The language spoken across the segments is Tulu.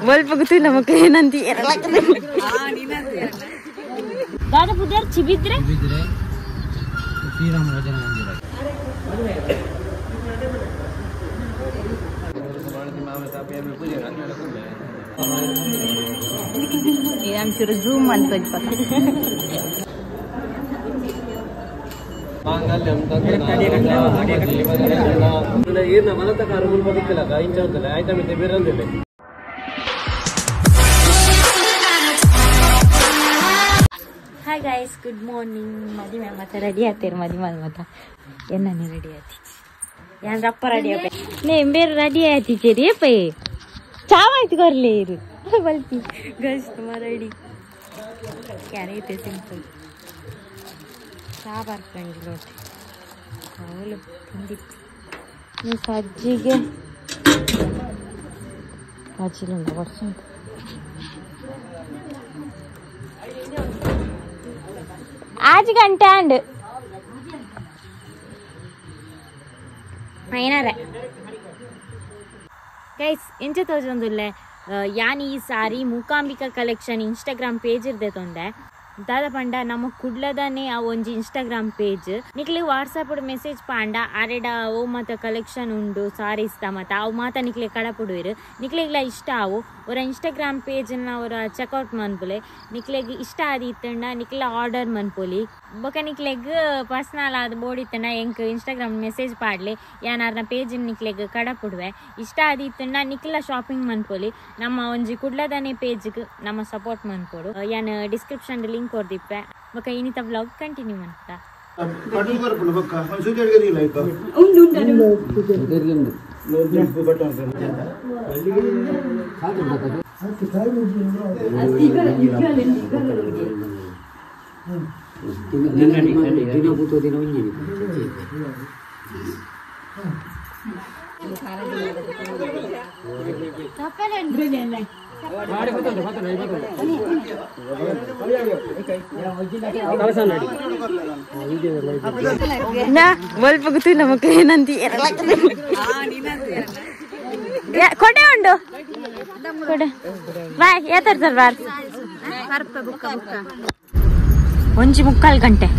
ಬಲ್ಪಗುತ್ತು ನಮಕ್ ಏನಂತಿ ದಾದಾ ಪುದರ್ ಚಿಬಿದ್ರೆ ಶ್ರೀರಾಮ ಭಜನಾ ಮಂದಿರ. ಚೂರು ಜೂಮ್ ಅಂತ ಹಾಯ್ ಗೈಸ್, ಗುಡ್ ಮಾರ್ನಿಂಗ್. ಮದಿಮೆ ಮತ್ತೆ ರೆಡಿ ಆಗ್ತೀರಿ? ಮದಿಮೆ ಮತ್ತ ಎನ್ನ ರೆಡಿ ಆತೀಚಿ? ಯಾನ್ ರಪ್ಪ ರೆಡಿ ಆಪೆ ನೇ ಬೇರೆ ರೆಡಿ ಆತೀಚೇರಿ ಏಪೈ ಚಾವಾಯ್ತು ಕೊರ್ಲಿ ಇರು ಬಲ್ತಿ. ಗೈಸ್ ತುಂಬ ರೆಡಿ ಕ್ಯಾರೈತೆ ಸಿಂಪಲ್ ಚಾ ಬರ್ಕೊಂಡು ಲೋಟೆ ಅವಳು ತಿಂದಿತ್ತು. ನೀವು ಸಜ್ಜಿಗೆ ಅಜ್ಜಿಲುಂಡ ವರ್ಷ ಆಜ್ ಗಂಟೆ ಅಂಡ್ ಐನಾರೆ. ಗೈಸ್ ಎಂಚ ತೋಜೊಂದುಲ್ಲೆ ಯಾನ್ ಈ ಸಾರಿ ಮೂಕಾಂಬಿಕಾ ಕಲೆಕ್ಷನ್ ಇನ್ಸ್ಟಾಗ್ರಾಮ್ ಪೇಜ್ ಇರ್ದೆ ತೊಂದೆ. ದಾದ ಪಂಡ ನಮ್ಮ ಕುಡ್ಲದನೆ ಆ ಒಂಜಿ ಇನ್ಸ್ಟಾಗ್ರಾಮ್ ಪೇಜ್ ನಿಕ್ಲಿ ವಾಟ್ಸಪ್ ಮೆಸೇಜ್ ಪಾಂಡ ಆರೆಡ ಓ ಮಾತ ಕಲೆಕ್ಷನ್ ಉಂಡು ಸಾರೀಸ್ ತ ಮಾತ ಅವು ಮಾತ ನಿಕ್ಲೆ ಕಡಪುಡುವಿರು. ನಿಕ್ಲೆಗ್ಲ ಇಷ್ಟ ಆವು ಅವರ ಇನ್ಸ್ಟಾಗ್ರಾಮ್ ಪೇಜನ್ನ ಅವರ ಚೆಕ್ಔಟ್ ಮನ್ಪುಲೆ. ನಿಕ್ಲೆಗ್ ಇಷ್ಟ ಆದಿತ್ತಂಡ ನಿಕ್ಲ ಆರ್ಡರ್ ಮನ್ಪೊಲಿ. ಬೊಕ ನಿಕ್ಲೆಗ್ ಪರ್ಸನಲ್ ಆದ್ ಬೋಡಿತ್ತಂಡ ಎಂಕ್ ಇನ್ಸ್ಟಾಗ್ರಾಮ್ ಮೆಸೇಜ್ ಪಾಡ್ಲೆ ಯಾನಾರ್ನ ಪೇಜ್ ನಿಕ್ಲೆಗ್ ಕಡಪುಡುವೆ. ಇಷ್ಟ ಆದಿತ್ತಂಡ ನಿಕ್ಲ ಶಾಪಿಂಗ್ ಮನ್ಪೊಲಿ. ನಮ್ಮ ಒಂಜಿ ಕುಡ್ಲದನೆ ಪೇಜ್ಗ್ ನಮ್ಮ ಸಪೋರ್ಟ್ ಮನ್ಪೊಡು. ಯಾನ್ ಡಿಸ್ಕ್ರಿಪ್ಷನ್ ಲಿಂಕ್ ಕೊರ್ದಿಪ್ಪೆ. ಬೊಕ ಇನ್ನಿತ ವ್ಲಾಗ್ ಕಂಟಿನ್ಯೂ ಮನ್ಪುತ. ಬಲ್ಪಗುತ್ತು ನಮಕ್ ಏನಂತಿ ಕೊಡೆ ಉಂಡು ಕೊಡೆ ಬಾಯ್ ಏತರ್ತಾರೆ ಬಾರ್ ಒಂಜಿ ಮುಕ್ಕಾಲು ಗಂಟೆ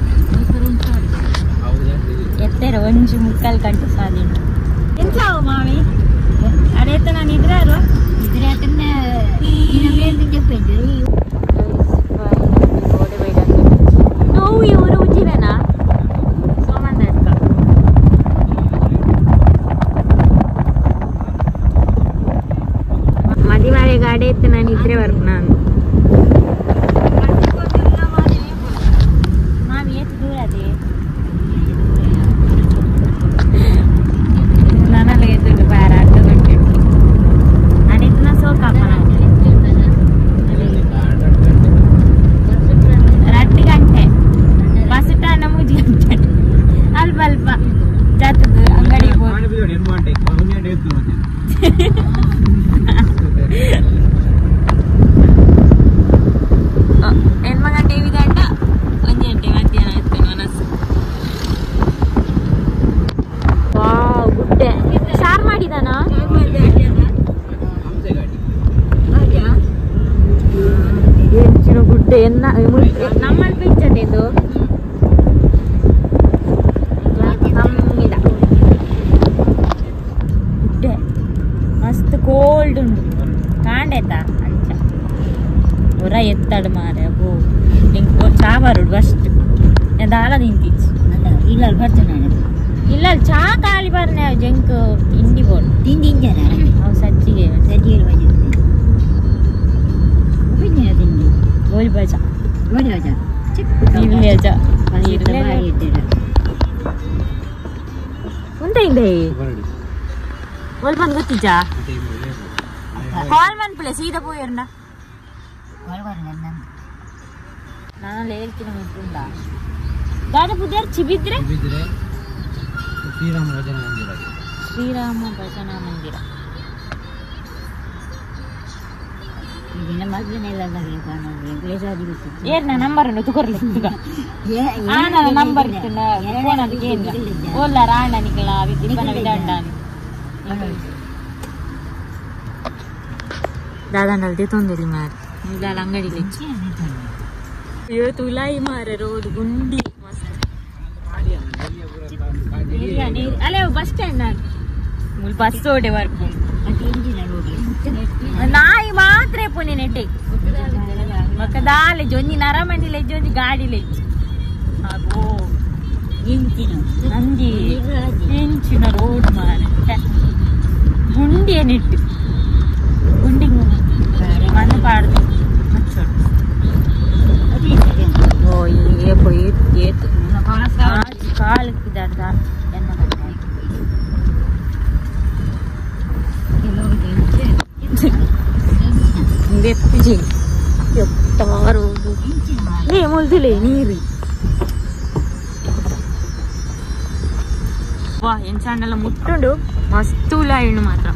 ಎತ್ತರ ಒಂಜಿ ಮುಕ್ಕಾಲು ಗಂಟೆ ಸಾಧಿ ಎಂತ ಮಾಮಿ ಅದೇ ನಾನು ಇದ್ರೆ ಅಲ್ವಾ ನೋವು ಇವರು ಉಜ್ಜಿವೇನಾ ಸೋಮಂದ ಮದಿಮಾರೆ ಗಾಡಿ ಇತ್ತು ನಾನು ಇದ್ರೆ ಬರ್ಪು. ನಾನು ಮಾಮಿ ಏತು ದೂರ ಅದೇ ನಾನೆಲ್ಲ ಎದ್ದು ಬಾರ ಅರ್ಧ ಗಂಟೆ ಅದೇ ಸೋಕಾಪ. ರಟ್ಟು ಗಂಟೆ ಬಸ್ ಮೂಜಿ ಗಂಟೆ ಅಲ್ಪ ಅಲ್ಪ ಜಾತದ ಅಂಗಡಿ ಎಣ್ಮ ಗಂಟೆ ಗಂಟ ಒಂಜಿ ಗಂಟೆ ಮಧ್ಯಾಹ್ನ ಆಯ್ತು ಮನಸ್ಸು. ವಾವ್ ಗುಡ್ಡೆ ಸಾರ್ ಮಾಡಿದಾನ ಹೆಚ್ಚಿನ ಗುಡ್ಡೆ ಎನ್ನ ನಮ್ಮಲ್ಲಿ ಪಿಕ್ಚರ್ ಇದು ಕಮ್ಮಿದ ಗುಡ್ಡೆ ಮಸ್ತ್ ಕೋಲ್ಡ್ ಉಂಡು ಕಾಂಡೇತ ಅಂಚ ಹೊರ ಎತ್ತಾಡು ಮಾರೆ ಅಬ್ಬೋ ಇಂಕ್ ಚಾ ಬರುಡು ಫಸ್ಟ್ ದಾಲ ತಿಂತಿಚ್ಚು ಇಲ್ಲ ಬರ್ತೇನೆ ಇಲ್ಲ ಚಾ ಖಾಲಿ ಬರ್ನೆ ಜಂಕ್ ತಿಂಡಿ ಬೋಡು ತಿಂಡಿ ಅವು ಸಜ್ಜಿಗೆ ಸಜ್ಜಿಗೆ ತಿಂಡಿ ಗೋಲಿ ಬಜಾ ಗೋಲಿ ಬಜಾ ಇರ್ಲಿ ಉಂಟ ಇಂದೆ ಒಲ್ ಬಂದು ಗೊತ್ತಿಜ್ಜಾ ಕಾಲ್ ಮನ್ಪುಲೆ ಸೀದಾ ಪೋಯರ್ನ ನಾನು ಹೇಳ್ತೀನಿ ಉಂಟಾ ದಾದಾ ಪುದರ್ ಚಿಬಿದ್ರೆ ಶ್ರೀರಾಮ ಭಜನಾ ಮಂದಿರ. ಶ್ರೀರಾಮ ಭಜನಾ ಮಂದಿರ ಏರ್ನ ನಂಬರ್ ಉಂಡು ತುಕೊರ್ಲಿ ಆನನ ನಂಬರ್ ಫೋನ್ ಅದಕ್ಕೆ ಏನ್ ಓಲಾರ ಆಣ ನಿಕಲ ವಿದ್ಯುತ್ ವಿದಂಡ ದಾದಾಂಡಲ್ದೆ ತೊಂದರೆ ಮಾರಿ ಮುಲ್ದಾಲ ಅಂಗಡಿ ಇವತ್ತು ಉಲಾಯಿ ಮಾರ ರೋಡ್ ಗುಂಡಿ ಮಸ್ತ್ ಅಲ್ಲೇ ಬಸ್ ಸ್ಟ್ಯಾಂಡ್ ಮುಲ್ ಬಸ್ ಓಡೆ ವರ್ಕು ನಾಯಿ ಮಾತ್ರ ಪುಣೆ ನೆಟ್ಟೆ ಮಕ್ಕದಾಲೆ ಜೊಂಜಿ ನರಮನಿ ಲೆಜ್ಜೊಂಜಿ ಗಾಡಿ ಲೆಜ್ಜಿ ಅಬೋ ನಂದಿ ಇಂಚಿನ ರೋಡ್ ಮಾರ ಗುಂಡಿಯ ನೆಟ್ಟು ಗುಂಡಿ ಮಣ್ಣು ಪಾಡ್ದು ಮಚ್ಚೋಡು ಓ ಏಪೋ ಏತು ಕಾಲಕ್ಕೆ ದಾದ ಎನ್ನ ಲೇ ಮುಲ್ದುಲೇ ನೀರು ವಾ ಎಂಚಾಂಡೆಲ್ಲ ಮುಟ್ಟುಂಡು ಮಸ್ತ್ ಉಲಾಯುಂಡು ಮಾತ್ರ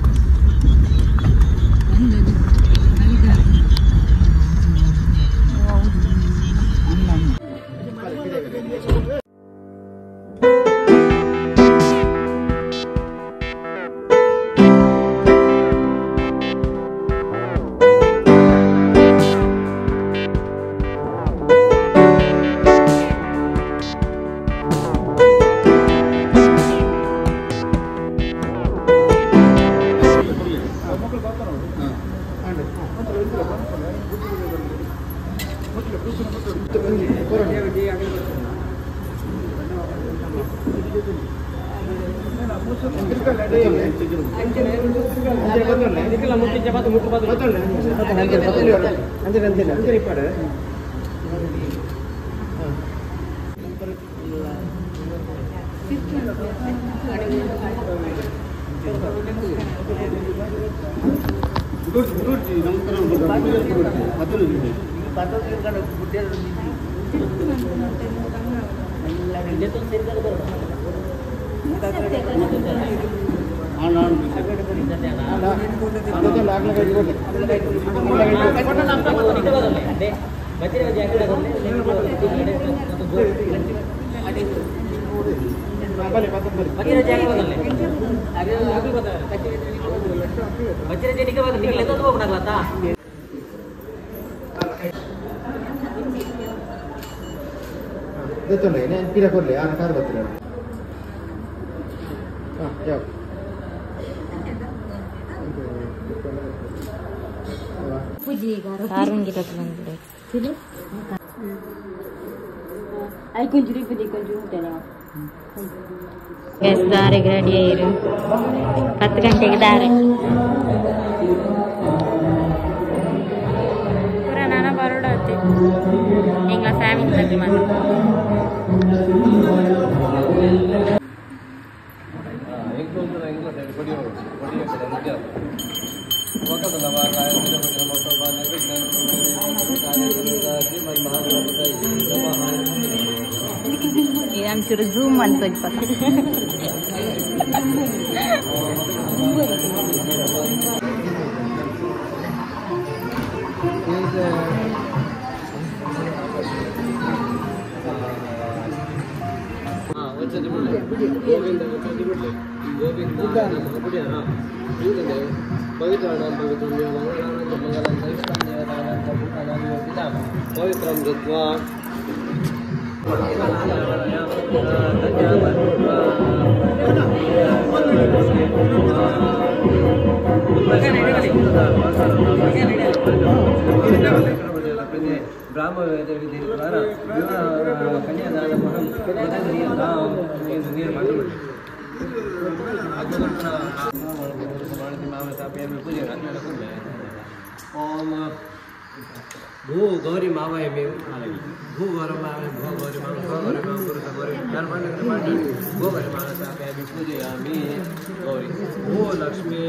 ದಾರೆಗೆ ರೆಡಿ ಆಯಿರು 10 ಗಂಟೆಗೆ ದಾರೆ ಪೂರ ನಾನ ಬರೋಡತ್ತೆ ಎಂಗ್ಲ ಫ್ಯಾಮಿಲಿ ಬಗ್ಗೆ ಮಾತ್ರ ಒಂಚೂರು ಝೂಮ್ ಅಂತ ಭೂ ಗೌರಿ ಮಾವಯ ಭೂ ಗೌರ ಮಾವ ಭೂ ಗೌರಿ ಮಾವ ಭೂ ಗೌರಿ ಮಾವ ಪುರುಷ ಗೌರಿ ಭೂ ಗೌರಿ ಮಾವ ಸ್ಥಾಪಯಾಮಿ ಪೂಜಯಾಮಿ ಗೌರಿ ಭೂ ಲಕ್ಷ್ಮೀ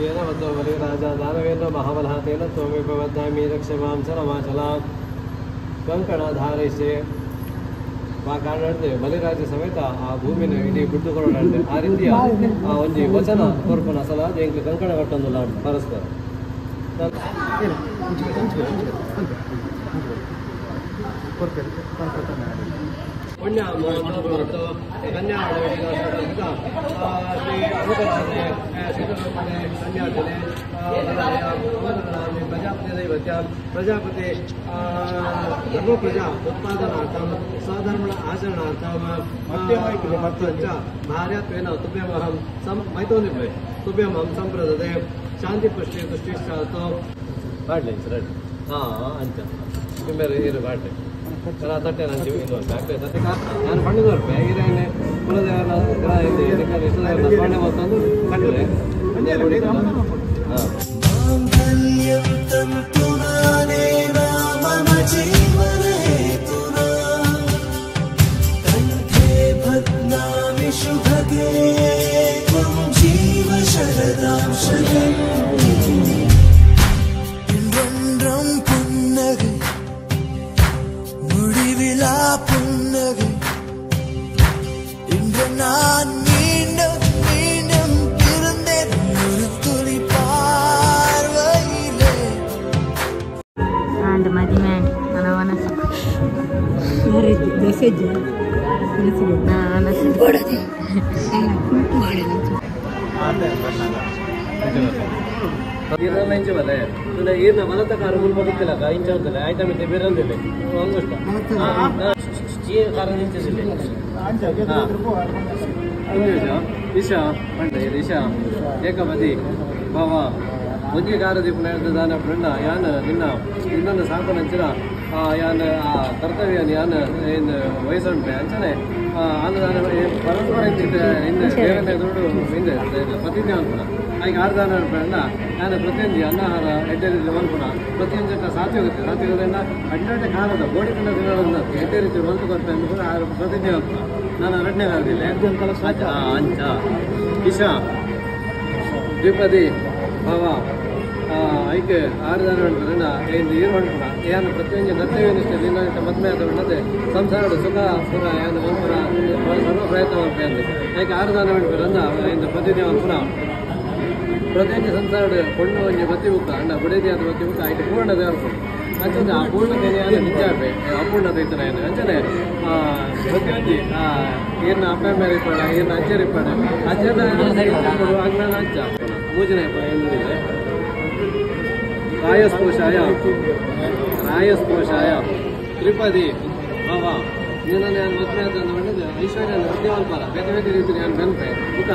येन वदो बलि राजा दानवेन्द्र महाबलः तेन त्वमेव वदामि रक्ष मां चलमाचलात् ಕಂಕಣಧಾರೈಸೆ ಆ ಕಾರಣದ ಬಲಿರಾಜ ಸಮೇತ ಆ ಭೂಮಿನ ಇಡೀ ಬಿಡ್ದುಕೊಳ್ಳಾಡ್ದೆ ಆ ರೀತಿಯ ಆ ಒಂಜಿ ವಚನ ಕೊರ್ಪುನ ಸಲ ಎಂಕ್ ಕಂಕಣ ಕಟ್ಟೊಂದುಲ್ಲ ಪರಸ್ಪರ ಪುಣ್ಯ ಕನ್ಯಾ ಪ್ರಜಾಪತಿ ಧರ್ಮ ಪ್ರಜಾ ಉತ್ಪಾದನಾರ್ಥಂ ಸ್ವಧರ್ಮಣ ಆಚರಣಾರ್ಥಂ ಭಾರ್ಯತ್ವೇನ ತುಭ್ಯಮಹಂ ಸಂ ಮೈತೋನಿಬ್ಬೆ ತುಭ್ಯಮಹಂ ಸಂಪ್ರದದೆ ಶಾಂತಿ ಪುಷ್ಟಿ ತುಷ್ಟಿಶ್ಚಾತು ಬಾಡ್ಲಿ ಸರ್ ಹಾಂ ಅಂಚ ಬೇರೆ ಇರು ಬಾಡ್ಲಿ ತಟ್ಟೆ ನಾನು ನಾನು ಪಣ್ಣದವ್ರು ಈರೇನೆ ಕುಲದೇವನ ಇಷ್ಟದೇವನ ಮತ್ತೊಂದು ಕಟ್ಟಲೆ புன்னகை இன்று நான் மீண்டும் மீண்டும் பிறந்தேன் ஒரு துளி பார்வையிலே and ಮದಿಮೆ ಮನವನಸ ಮೆಸೇಜ್ ಈರ್ನ ಮಲತ ಕಾರ ಮುಲ್ಪ ದಿಕ್ಕಿಲ್ಲ ಇಂಚ ಅಂತಲ್ಲ ಆಯ್ತಾ ಮಿತ್ತೆ ಬೇರಂದಿಲ್ಲ ಅಂಗುಷ್ಟ ಕಾರ ನಿಂಚಿಲ್ಲ ಇಶಾ ಪಂಡ ಇಶಾ ಏಕಮತಿ ಬಾವ ಒಂಜಿ ಕಾರ ದೀಪನ ದಾನ ಪ್ರಣ್ಣ ಯಾನ್ ನಿನ್ನ ಇನ್ನೊಂದು ಸಾಕುನಂಚಿನ ಯಾನ್ ಆ ಕರ್ತವ್ಯ ಯಾನ್ ಏನು ವಯಸ್ಸುಂಟೆ ಅಂಚನೆ ಅನ್ನದಾನ ಪರಸ್ಪರ ಹಿಂದೆ ದೇವನ ದುಡ್ಡು ಹಿಂದೆ ಪ್ರತಿಜ್ಞೆ ಅನ್ಪುಣ ಈಗ ಆರ್ದಾನ ಅನ್ಪಣ್ಣ ನಾನು ಪ್ರತಿಯೊಂದು ಅನ್ನಹಾರ ಎಡ್ಡೆ ರೀತಿ ಮಲ್ಪುಣ ಪ್ರತಿಯೊಂದು ಸಾತ್ವಿಕತೆ ಸಾತ್ವಿಕತೆಯಿಂದ ಅಡ್ಡಾಟ ಕಾಲದ ಗೋಡಿ ತಿನ್ನ ದಿನಗಳನ್ನು ಎಡ್ಡೆ ರೀತಿ ಮಲ್ತು ಕೊರ್ಪೆ ಅಂದ್ಕೊಂಡು ಆ ಪ್ರತಿಜ್ಞೆ ಅನ್ಪುಣ ನಾನು ಎರಡನೇ ಕಾಲದಲ್ಲಿ ಅಂಚ ಇಶಾ ದ್ವಿಪದಿ ಭಾವ ಐಕೆ ಆರು ಜನ ಉಂಟು ಏನು ಈರು ಉಂಟು ಏನು ಪ್ರತಿಯೊಂದು ನರ್ತವ್ಯನಿಷ್ಠೆ ದಿನ ಮದ್ಮೆ ಆದ ಉಂಟದೆ ಸಂಸಾರ ಸುಖ ಪುರ ಏನು ಮನ್ಪುರ ಸರ್ವ ಪ್ರಯತ್ನ ಮಲ್ಪೆ ಅಂದೆ ಐಕೆ ಆರು ಜನ ಉಂಟು ಇಂದು ಪ್ರತಿದಿನ ಮನ್ಪುರ ಪ್ರತಿಯೊಂದು ಸಂಸಾರ ಕೊಂಡು ಒಂಜಿ ಬತ್ತಿ ಬುಕ್ಕ ಅಣ್ಣ ಬುಡದಿ ಆದ ಬತ್ತಿ ಬುಕ್ಕ ಐಕೆ ಪೂರ್ಣತೆ ಅನ್ಕೊಂಡು ಅಂಚನೆ ಆ ಪೂರ್ಣತೆ ಏನು ನಿಜ ಅಪೂರ್ಣತೆ ಇತ್ತರ ಏನು ಅಂಚನೆ ಪ್ರತಿಯೊಂಜಿ ಏನ ಅಪ್ಪ ಮೇಲೆ ಇಪ್ಪಣ ಏನ ಅಜ್ಜರ್ ಇಪ್ಪಣ ಅಜ್ಜನ ಅಜ್ಞಾನ ಅಜ್ಜ ಮೂಜನೆ ಏನಿದೆ ರಾಯಸ್ಪೋಷಾಯ ರಾಯಸ್ಪೋಷಾಯ ತ್ರಿಪದಿ ಬಾಬಾ ನಿನ್ನ ನಾನು ಮದುವೆ ಆದ ಒಳ್ಳೆದು ಐಶ್ವರ್ಯ ವೃದ್ಧಿ ಮಲ್ಪರ ಬೇರೆ ಬೇರೆ ರೀತಿ ನಾನು ಬೆನ್ಪೆ ಬುಕ್ಕ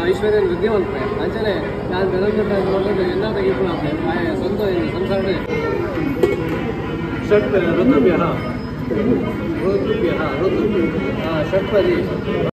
ಐಶ್ವರ್ಯ ವೃದ್ಧಿ ಮಲ್ಪೆ ಅಂಚನೆ ನಾನು ಬೆದೊಂದು ಒಳ್ಳೆದು ಎಲ್ಲ ತೆಗಿಪುಣ ಸ್ವಂತ ಸಂಸಾರ ಷಟ್ ಋತುಭ್ಯಃ ಋತುಭ್ಯಃ ಋತು ಷಟ್ಪದಿ.